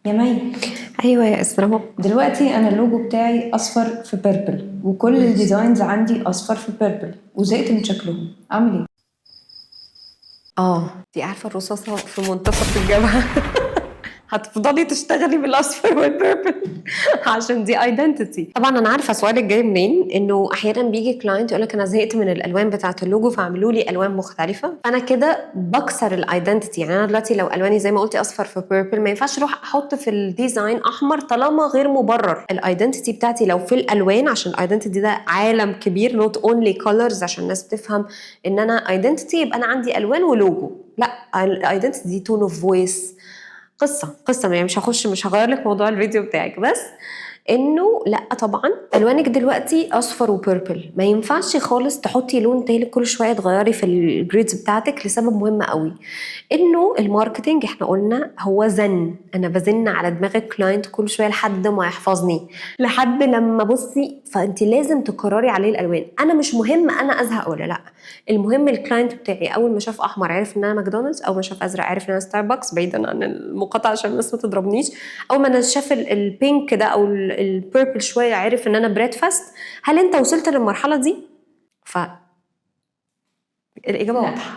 يا مي. ايوه يا اسراء. دلوقتي انا اللوجو بتاعي اصفر في purple، وكل ال designs عندي اصفر في purple، وزهقت من شكلهم. اعمل ايه؟ اه، دي عارفه الرصاصة في منتصف الجبهه. هتفضلي تشتغلي بالاصفر وال purple عشان دي identity. طبعا انا عارفه سؤالك جاي منين، انه احيانا بيجي client يقول لك انا زهقت من الالوان بتاعه اللوجو فاعملوا لي الوان مختلفه. فانا كده بكسر ال identity. يعني انا دلوقتي لو الواني زي ما قلتي اصفر في purple، ما ينفعش اروح احط في ال design احمر طالما غير مبرر. ال identity بتاعتي لو في الالوان، عشان ال identity ده عالم كبير، not only colors، عشان الناس تفهم ان انا identity يبقى انا عندي الوان ولوجو. لا، ال identity دي tone of voice، قصة قصه، يعني مش هخش، مش هغير لك موضوع الفيديو بتاعك، بس انه لا طبعا الوانك دلوقتي اصفر و purple، ما ينفعش خالص تحطي لون تالت، كل شوية تغيري في ال grids بتاعتك، لسبب مهم قوي، انه ال marketing احنا قلنا هو زن. انا بزن على دماغ ال client كل شوية لحد ما يحفظني، لحد لما بصي، فانت لازم تكرري عليه الالوان. انا مش مهم انا ازهق ولا لا، المهم ال client بتاعي اول ما شاف احمر عرف ان انا ماكدونالدز، اول ما شاف ازرق عرف ان انا ستاربكس، بعيدا عن المقاطعة عشان الناس ما تضربنيش، اول ما انا شاف ال pink ده او ال purple شوية عرف ان انا Breadfast. هل انت وصلت للمرحلة دي؟ ف الاجابة واضحه.